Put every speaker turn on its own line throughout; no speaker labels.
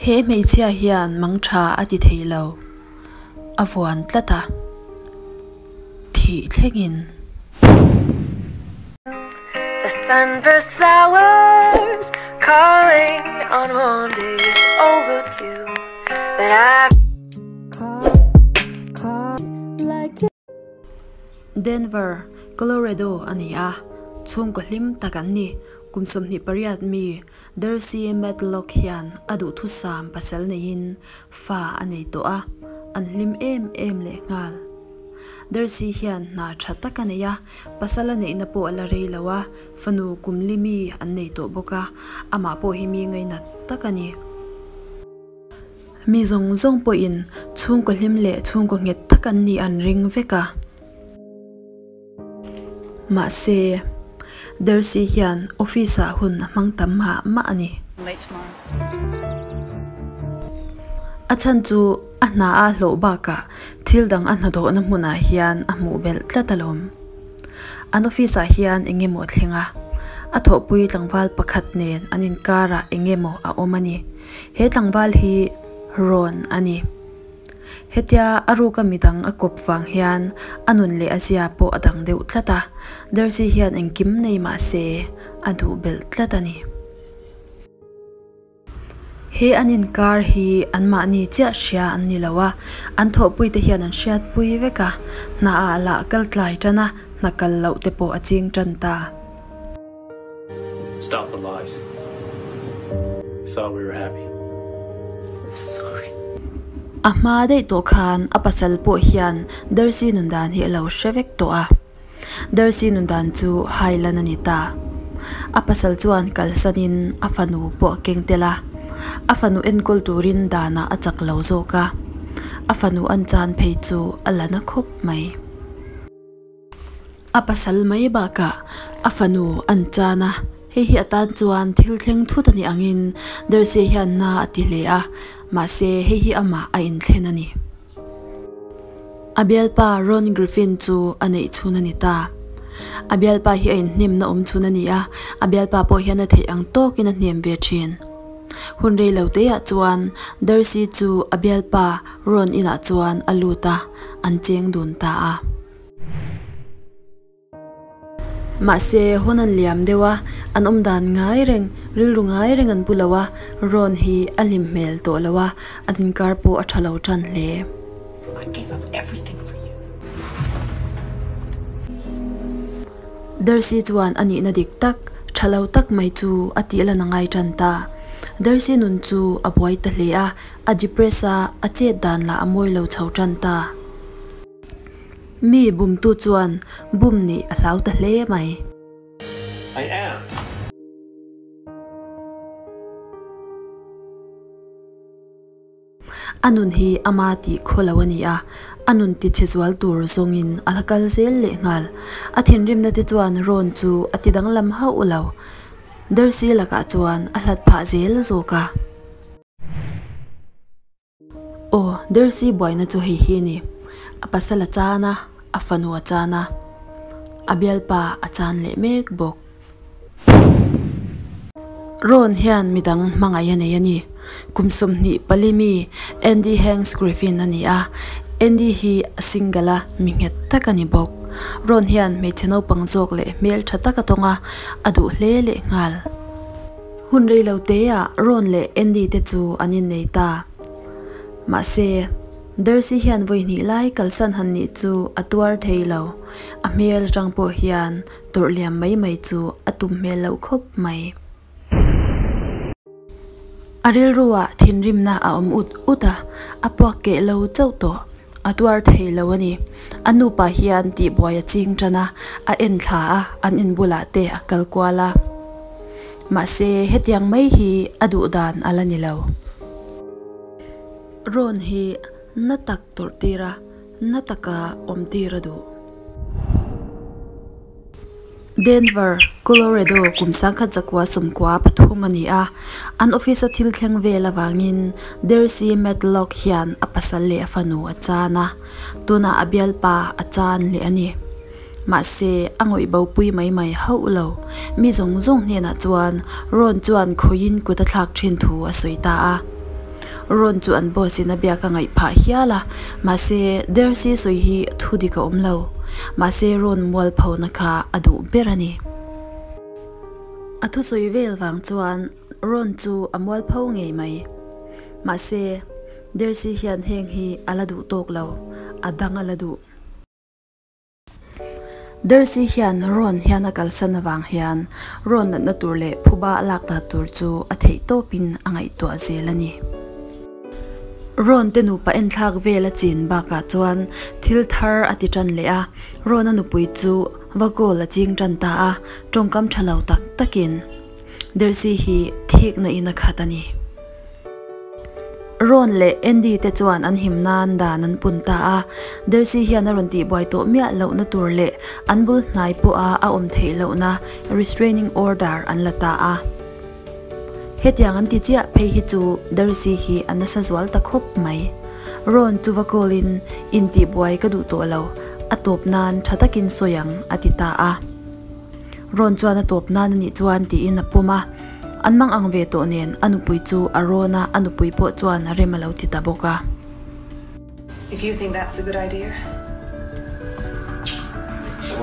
He hmeichhia hian mangtha a ti thei lo, a vuan tlat a, thih thlengin.
The sunburst flowers calling on one day overdue But I
Denver, Colorado a ni a, chhungkaw hlim tak an ni. Kum 28 mi Darcy Matlock hian a duhthusam pasal neiin fa a nei tawh a, an hlim em em lehnghal. Darcy hian hna tha tak a nei a, pasal a neihna pawh a la rei lo a, fanu kum li mi an nei tawh bawk a, amah pawh hi mi ngainat tak a ni. Mi zawng zawng pawhin chhungkaw hlim leh chhungkaw nghet tak an nih an ring vek a. Mahse, Darcy hian office-ah hun a hmang tam mah mah a ni. A chhan chu a hna a hlawh bakah thil dang a hnadawhna hmunah hian a hmuh belh tlat alawm. An office-ah hian eng emaw a thleng a, a thawhpui tlangval pakhat nen an inkarah eng emaw a awm a ni. He tlangval hi Ron a ni. Hetia a ruka midang a kawp vang hian a nun leh a zia pawh a dang deuh tlat a, Darcy hian engkim nei mah se a duh belh tlat a ni. He an inkar hi anmahni chiah hria an ni lo a, an thawhpuite hian an hriatpui vek a, hna ah lah kal tlai tan a, hna kal loh te pawh a ching tan ta.
Stop the lies. You thought we were happy. I'm
sorry.
A hma daih tawh khan a pasal pawh hian Darcy nun dan hi a lo hre vek tawh a. Darcy nun dan chu hailan a ni ta. A pasal chuan kalsanin a fanu pawh a keng tel a. A fanu enkawl turin danah a chak lo zawk a. A fanu an chan phei chu a la na khawp mai. A pasal mai bakah a fanu an chan a, hei hi atan chuan thil thleng thut a nih angin Darcy hian na a ti hle a, mahse hei hi amah a inthlen a ni. A bialpa Ron Griffin chu a neih chhun a ni ta. A bialpa hi a inhnemna awm chhun a ni a, a bialpa pawh hian a theih ang tawkin a hnem ve thin. Hun rei lo teah chuan Darcy chu a bialpa Ron inah chuan a lut a, an cheng dun ta a. Mahse, hun an liam deuh a, an awm dan ngai reng, rilru ngai reng an pu lo a, Ron hi a hlim hmel tawh lo a, an inkar pawh a tha lo tan hle. Darcy chuan a nihna dik tak, tha lo tak mai chu a tih lan a ngai tan ta. Darcy nun chu a buai ta hle a, a depress a, a chet dan lah a mawi lo chho tan ta. Mi bumtu chuan bum nih a hlau ta hle mai.
I am.
A nun hi ama tih khaw lo a ni a, a nun ti chhe zual tur zawngin a la kal zel leh nghal. A thinrimna te chuan Ron chu a ti danglam hauh lo. Darcy lakah chuan a hlat phah zel zawk a. Aw, Darcy buaina chu hei hi a ni. A pasal a chan a, a fanu a chan a, a bialpa a chan leh mek bawk. Ron hian midang hmangaih a nei a ni. Kum 24 mi Andy Hanks Griffin a ni a, Andy hi a single a, mi nghet tak a ni bawk. Ron hian hmeichhe naupang zawk leh hmel tha tak a tawng a, a duh hle lehnghal. Hun rei lo teah Ron leh Andy te chu an innei ta. Mahse, Darcy hian vawi hnih lai kalsan han nih chu a tuar thei lo. A hmel atang pawh hian tawrh liam mai mai chu a tum hmel loh khawp mai. A rilruah thinrimna a awm ut ut a, a puak keh lo chauh tawh. A tuar thei lo a ni. A nupa hian tihbuai a ching tan a, a en thla a, an in bulah te a kal kual a. Mahse, hetiang mai hi a duh dan a la ni lo. Rawn hi na tak tawrh tir a, na taka awm tir a duh. Denver, Colorado kum 1993 a ni a, an office a thil thleng vel avangin Darcy Matlock hian a pasal leh a fanu a chan a, tunah a bialpa a chan leh a ni. Mahse, a ngawih bopui mai mai hauh lo. Mi zawng zawng hnenah chuan Ron chuan khawiin kut a thlak thin thu a sawi ta a. Ron chu an boss in a biak a ngaih phah hial a, mahse Darcy sawi hi thu dik a awm lo. Mahse Ron mualpho na kha a duh ber a ni. A thusawi vel vang chuan Ron chu a mualpho ngei mai. Mahse Darcy hian heng hi a la duh tawk lo, a dang a la duh. Darcy hian Ron hian a kalsan avang hian Ron natna tur leh phuba a lak dan tur chu a theih tawpin a ngaihtuah zel a ni. Ron te nupa enthlak vel a chin bakah chuan thil thar a ti tan leh a, Ron a nupui chu va goal a ching tan ta a, tawngkam tha lo tak takin Darcy hi thikna in a khat a ni. Ron leh Andy te chuan an him nan dan an pun ta a, Darcy hian a rawn tihbuai tawh miah lohna tur leh an bul hnai pawha a awm theih lohna restraining order an la ta a. Hetiang an ti chiah phei hi chu Darcy hi a nasa zual ta khawp mai. Ron chu va call in, Intihbuai ka duh tawh lo, a tawp nan tha takin sawi ang a ti ta a. Ron chuan a tawp nan a nih chuan tiin a pawm a. An mang ang ve tawh nen a nupui chu a rawn a, a nupui pawh chuan rem a lo ti ta bawk a.
If you think that's a good idea.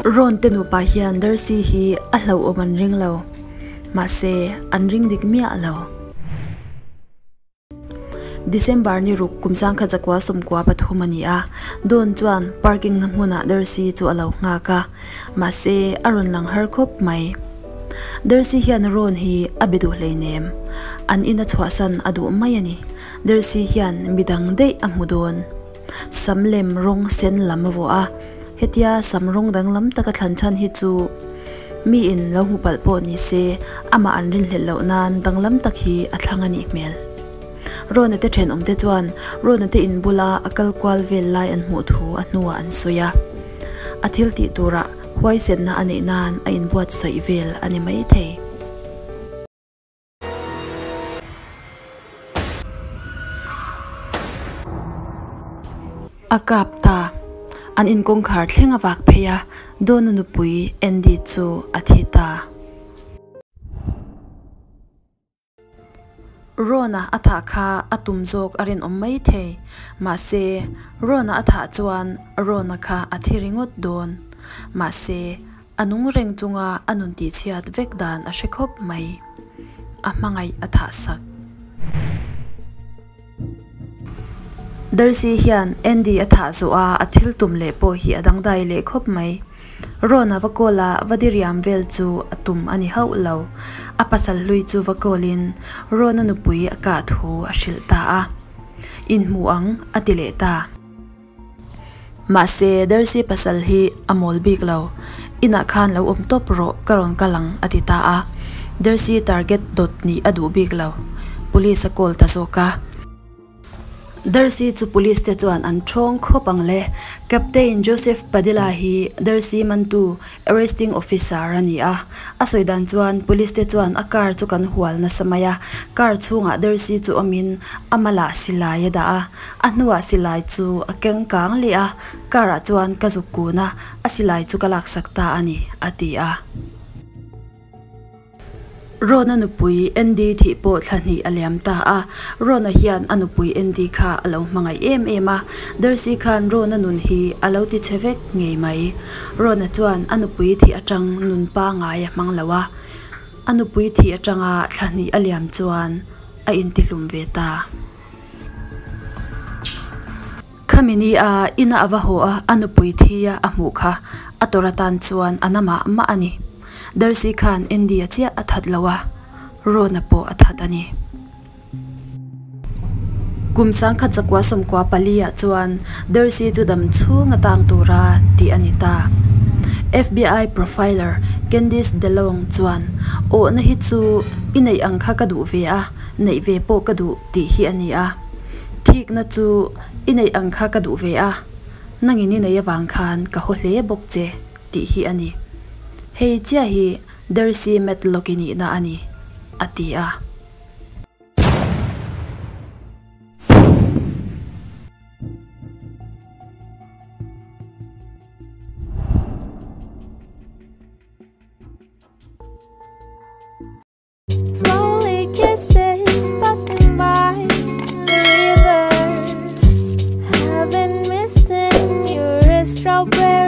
Ron te nupa hian Darcy hi a hlauhawm an ring lo. Mahse, an ring dik miah lo. December ni ruk kum sangkhat zakua 13 a ni a, Dawn chuan parking na hmunah Darcy chu a lo nghak a, mahse a rawn lang har khawp mai. Darcy hian Ron hi a be duh hleinem, an ina chhuahsan a duh mai a ni. Darcy hian midang daih a hmu dawn. Sam lem rawng sen lam a vuah a, hetia sam rawng danglam taka thlan chhan hi chu miin lo hmu palh pawh ni se amah an rinhlelh loh nan danglam tak hi a thlang a nih hmel. Rona te thenawmte chuan Rona te in bula a kal kual vel lai an hmuh thu a hnuah an sawi a, a thil tih turah huaisenna a neih nan a inbuatsaih vel a ni maithei. A kap ta. An in kawngkhar thleng a vak phei a, Dawna nupui Andy chu a thi ta. Rona a thah kha a tum zawk a rinawm mai thei. Mahse, Rona a thah chuan Rona kha a thi ringawt dawn. Mahse, A nung reng chunga a nun tihchhiat vek dan a hre khawp mai. A hmangaih a thah sak. Darcy hian Andy a thah zawh a, a thil tum leh pawh hi a dangdai leh khawp mai. Ron a va call a, va diriam vel chu a tum a ni hauh lo. A pasal hlui chu va call in Ron a nupui a kah thu a hrilh ta a. Inhmu ang a ti leh ta. Mahse, Darcy pasal hi a mawl bik lo. Inah khan lo awm tawp rawh, ka rawn kal ang, a ti ta a. Darcy target dawt nih a duh bik lo. Police a call ta zawk a. Darcy chu police te chuan an thawng khawp ang le. Captain Joseph Padilla hi Darcy mantu Arresting officer a ni a, a sawi dan chuan police te chuan a car chu kan hual nasa mai a, car chhungah Darcy chu awmin a malah silai a dah a, a hnuah silai chu a keng kang leh a, car ah chuan ka zuk kun a, a silai chu ka laksak ta a ni, a ti a. Rona nupui Andy thih pawh thla hnih a liam ta a, Rona hian a nupui Andy kha a lo hmangaih em em a, Darcy khan Rona nun hi a lo ti chhe vek ngei mai. Rona chuan a nupui thih atang nun pangai a hmang lo a, a nupui thih atanga thla hnih a liam chuan a intihlum ve ta. Khami ni a ina a va haw a, a nupui thi a a hmuh kha a tawrh atan chuan a na mah mah a ni. Darcy khan Andy a chiah a that lo a, Rona pawh a that a ni. Kum 1994 ah chuan Darcy chu dam chhung a tang tura tih a ni ta. FBI profiler Candice DeLong chuan, Awhna hi chu i neih ang kha ka duh ve a, neih ve pawh ka duh tih hi a ni a. Thikna chu i neih ang kha ka duh ve a, nangin i neih avang khan ka haw hle bawk che tih hi a ni. Hei chiah hi Darcy Matlock i nihna a ni, a ti a.
Slowly kisses passing by. I've been missing. You're a strawberry.